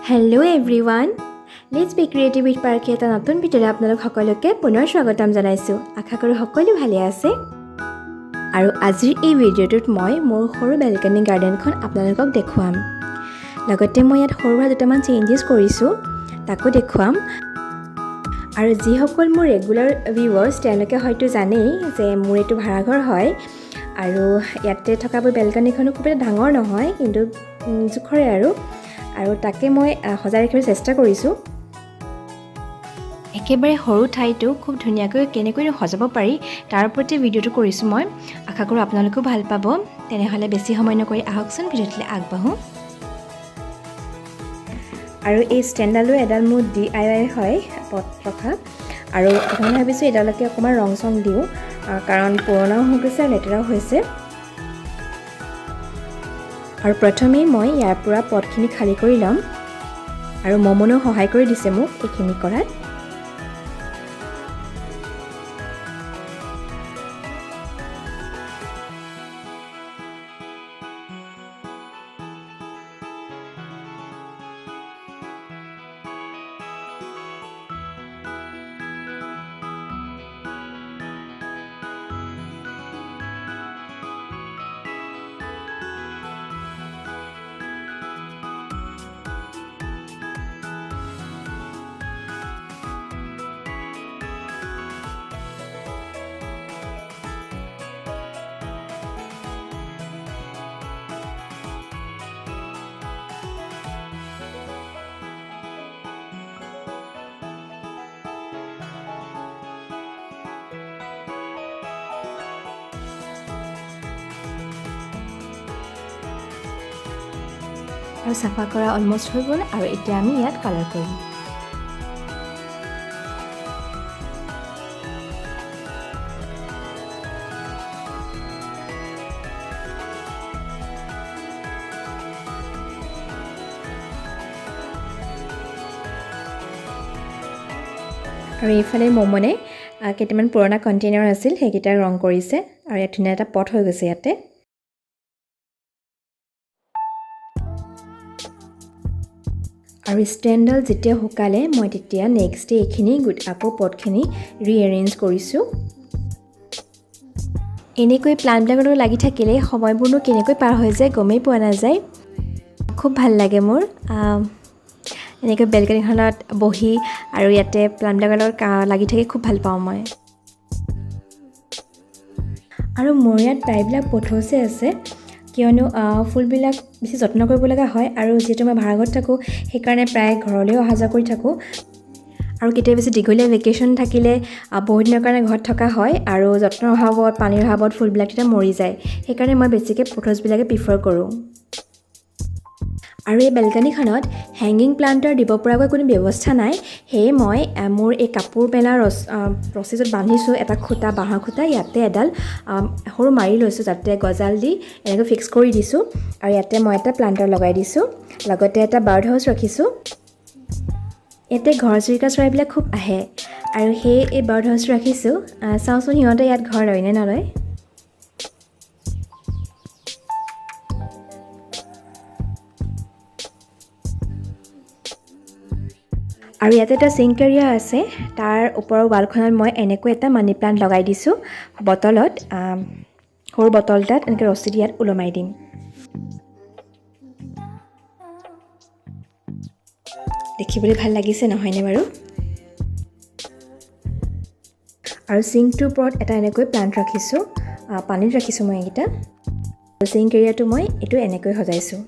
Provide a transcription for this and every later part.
Hello everyone, let's be creative with পাৰ্কি এটা নতুন ভিডিঅ'লৈ আপোনালোক সকলোকে পুনৰ স্বাগতম জনাইছোঁ। আশা কৰোঁ সকলো ভালে আছে। আৰু আজিৰ এই ভিডিঅ'টোত মই মোৰ সৰু বেলকনি গাৰ্ডেনখন আপোনালোকক দেখুৱাম। লগতে মই ইয়াত সৰু সুৰা দুটামান চেঞ্জেছ কৰিছোঁ, তাকো দেখুৱাম। আৰু যিসকল মোৰ ৰেগুলাৰ ভিউৱাৰ্ছ, তেওঁলোকে হয়তো জানেই যে মোৰ এইটো ভাড়াঘৰ হয় আৰু ইয়াতে থকা মোৰ বেলকনিখনো খুব এটা ডাঙৰ নহয়, কিন্তু জোখৰে আৰু তাকে মই সজাই ৰাখিবলৈ চেষ্টা কৰিছোঁ। একেবাৰে সৰু ঠাইটো খুব ধুনীয়াকৈ কেনেকৈনো সজাব পাৰি তাৰ ওপৰতে ভিডিঅ'টো কৰিছোঁ মই। আশা কৰোঁ আপোনালোকেও ভাল পাব। তেনেহ'লে বেছি সময় নকৰি আহকচোন ভিডিঅ'টোলৈ আগবাঢ়োঁ। আৰু এই ষ্টেণ্ডডালো এডাল মোৰ DIY হয় পট ৰখা। আৰু প্ৰথমে ভাবিছোঁ এডালকে অকণমান ৰং চং দিওঁ, কাৰণ পুৰণাও হৈ গৈছে আৰু লেতেৰাও হৈছে। আৰু প্ৰথমেই মই ইয়াৰ পৰা পটখিনি খালী কৰি ল'ম আৰু মমনেও সহায় কৰি দিছে মোক এইখিনি কৰাত। আৰু চাফা কৰা অলমষ্ট হৈ গ'ল আৰু এতিয়া আমি ইয়াত কালাৰ কৰিম। আৰু এইফালে মমনে কেইটামান পুৰণা কণ্টেইনাৰ আছিল সেইকেইটা ৰং কৰিছে আৰু ইয়াত ধুনীয়া এটা পট হৈ গৈছে ইয়াতে। আৰু ষ্টেণ্ডডাল যেতিয়া শুকালে মই তেতিয়া নেক্সট ডে এইখিনি আকৌ পটখিনি ৰিএৰেঞ্জ কৰিছোঁ। এনেকৈ প্লাণ্টবিলাকৰ লগত লাগি থাকিলে সময়বোৰনো কেনেকৈ পাৰ হৈ যায় গমেই পোৱা নাযায়। খুব ভাল লাগে মোৰ এনেকৈ বেলকনিখনত বহি আৰু ইয়াতে প্লাণ্টবিলাকৰ লগত লাগি থাকি খুব ভাল পাওঁ মই। আৰু মোৰ ইয়াত প্ৰায়বিলাক পথৌচে আছে, কিয়নো ফুলবিলাক বেছি যত্ন কৰিব লগা হয় আৰু যিহেতু মই ভাড়াঘৰত থাকোঁ সেইকাৰণে প্ৰায় ঘৰলৈও অহা যোৱা কৰি থাকোঁ। আৰু কেতিয়াবা বেছি দীঘলীয়া ভেকেশ্যন থাকিলে বহুত দিনৰ কাৰণে ঘৰত থকা হয় আৰু যত্নৰ অভাৱত, পানীৰ অভাৱত ফুলবিলাক তেতিয়া মৰি যায়। সেইকাৰণে মই বেছিকৈ পথৌচবিলাকে প্ৰিফাৰ কৰোঁ। আৰু এই বেলকনিখনত হেংগিং প্লাণ্টাৰ দিব পৰাকৈ কোনো ব্যৱস্থা নাই, সেয়ে মই মোৰ এই কাপোৰ মেলা ৰছীযত বান্ধিছোঁ এটা খুঁটা, বাঁহৰ খুঁটা, ইয়াতে এডাল সৰু মাৰি লৈছোঁ যাতে গজাল দি এনেকৈ ফিক্স কৰি দিছোঁ। আৰু ইয়াতে মই এটা প্লাণ্টাৰ লগাই দিছোঁ, লগতে এটা বাৰ্ড হাউচ ৰাখিছোঁ। ইয়াতে ঘৰচিৰিকা চৰাইবিলাক খুব আহে আৰু সেয়ে এই বাৰ্ড হাউচ ৰাখিছোঁ। চাওঁচোন সিহঁতে ইয়াত ঘৰ লয় নে নলয়। আৰু ইয়াতে এটা চিংক এৰিয়া আছে, তাৰ ওপৰৰ ৱালখনত মই এনেকৈ এটা মানি প্লাণ্ট লগাই দিছোঁ বটলত, সৰু বটল এটাত এনেকৈ ৰছী দি ইয়াত ওলমাই দিম। দেখিবলৈ ভাল লাগিছে নহয়নে বাৰু? আৰু চিংকটোৰ ওপৰত এটা এনেকৈ প্লাণ্ট ৰাখিছোঁ, পানীত ৰাখিছোঁ মই এইকেইটা। আৰু চিংক এৰিয়াটো মই এইটো এনেকৈ সজাইছোঁ।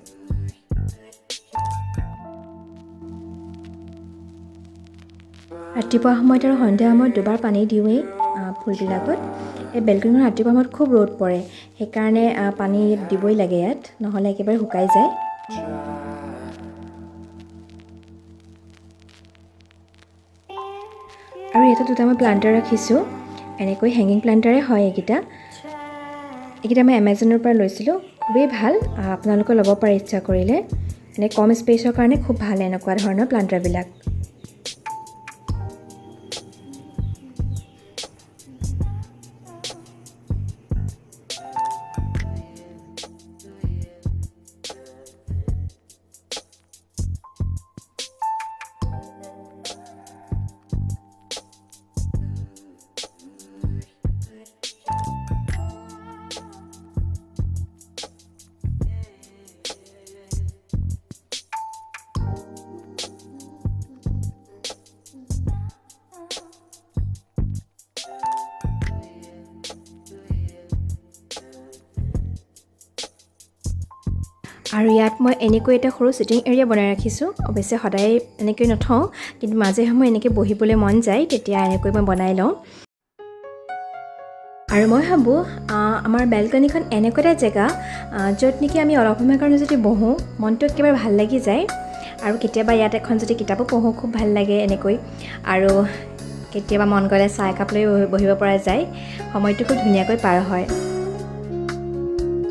ৰাতিপুৱা সময়ত আৰু সন্ধিয়া সময়ত দুবাৰ পানী দিওঁৱেই ফুলবিলাকত। এই বেলকনিখনত ৰাতিপুৱা সময়ত খুব ৰ'দ পৰে, সেইকাৰণে পানী দিবই লাগে ইয়াত, নহ'লে একেবাৰে শুকাই যায়। আৰু ইয়াতে দুটা মই প্লাণ্টাৰ ৰাখিছোঁ, এনেকৈ হেঙিং প্লাণ্টাৰে হয় এইকেইটা। এইকেইটা মই এমাজনৰ পৰা লৈছিলোঁ, খুবেই ভাল, আপোনালোকে ল'ব পাৰে ইচ্ছা কৰিলে। এনে কম স্পেচৰ কাৰণে খুব ভাল এনেকুৱা ধৰণৰ প্লাণ্টাৰবিলাক। আৰু ইয়াত মই এনেকৈ এটা সৰু ছিটিং এৰিয়া বনাই ৰাখিছোঁ। অৱশ্যে সদায় এনেকৈ নথওঁ, কিন্তু মাজে সময়ে এনেকৈ বহিবলৈ মন যায়, তেতিয়া এনেকৈ মই বনাই লওঁ। আৰু মই ভাবোঁ, আমাৰ বেলকনিখন এনেকুৱা এটা জেগা, য'ত নেকি আমি অলপ সময়ৰ কাৰণে যদি বহোঁ, মনটো একেবাৰে ভাল লাগি যায়। আৰু কেতিয়াবা ইয়াত এখন যদি কিতাপো পঢ়োঁ, খুব ভাল লাগে এনেকৈ। আৰু কেতিয়াবা মন গ'লে চাহ একাপ লৈ বহিব পৰা যায়। সময়টো খুব ধুনীয়াকৈ পাৰ হয়।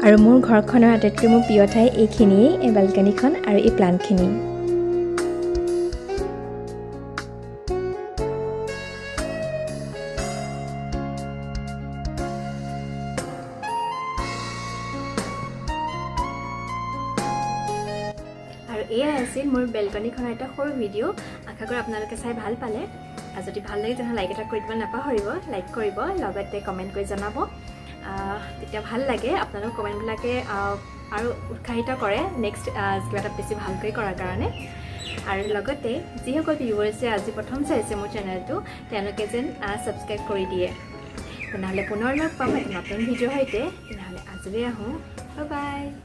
আৰু মোৰ ঘৰখনৰ আটাইতকৈ মোৰ প্ৰিয় ঠাই এইখিনিয়েই, এই বেলকনিখন আৰু এই প্লাণ্টখিনি। আৰু এয়াই আছিল মোৰ বেলকনিখনৰ এটা সৰু ভিডিঅ'। আশা কৰোঁ আপোনালোকে চাই ভাল পালে। আৰু যদি ভাল লাগে, তেনেহ'লে লাইক এটা কৰি দিব নাপাহৰিব। লাইক কৰিব, লগতে কমেণ্ট কৰি জনাব। তেতিয়া ভাল লাগে। আপোনালোকৰ কমেণ্টবিলাকে আৰু উৎসাহিত কৰে নেক্সট কিবা এটা বেছি ভালকৈ কৰাৰ কাৰণে। আৰু লগতে যিসকল ভিউৱাৰ্ছে আজি প্ৰথম চাইছে মোৰ চেনেলটো, তেওঁলোকে যেন ছাবস্ক্ৰাইব কৰি দিয়ে। তেনেহ'লে পুনৰ লগ পাম এটা নতুন ভিডিঅ'ৰ সৈতে। তেনেহ'লে আজিলৈ আহোঁ। Bye bye.